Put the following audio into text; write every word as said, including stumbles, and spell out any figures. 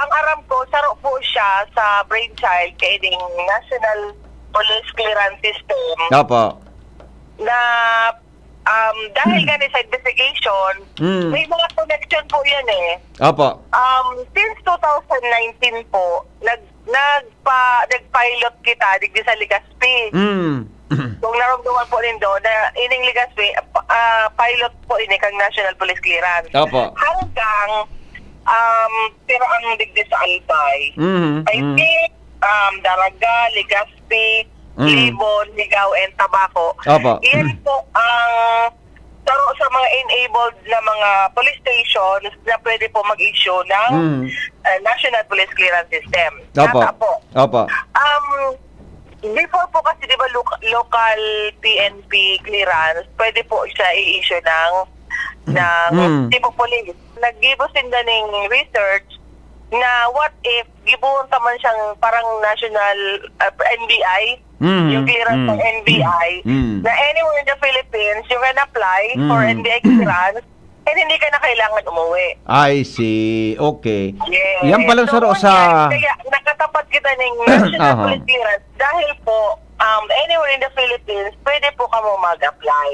Ang aram ko, saro po siya sa brainchild kaining National Police Clearance System. Opo. Na, um, dahil nga ni sa investigation, Mm. may mga connection po yan eh. Opo. Um, since two thousand nineteen po, nag-, nagpa-, nag-pilot kita digdi sa Legazpi. Mm. Kung narumduman po nindo, na ining Legazpi, ah, pa-, ah, pilot po ini kang National Police Clearance. Opo. Hanggang, um, pero ang digdi sa Albay. Mhm, I mhm. think, um, Daraga, Legazpi, Mm. Libon, Ligao, and Tabaco. Opo. Yan po ang saro sa mga enabled na mga police stations na pwede po mag-issue ng, Mm. uh, National Police Clearance System. Opo. Tama po. Opo. Um, before po kasi, di ba, loc-, local P N P clearance, pwede po siya i-issue ng, ng Mm. tipo police. Naggibo sinda ning research na what if gibohon ta man siyang parang national, uh, N B I, Mm, yung clearance mm, ng N B I, mm. na anywhere in the Philippines, you can apply for Mm. N B I clearance and hindi ka na kailangan umuwi. I see. Okay. Yes. Yan palang So, saro one sa year, kaya nakatapat kita ng National Aha. Police Clearance dahil po, um, anywhere in the Philippines, pwede po kamo mag-apply.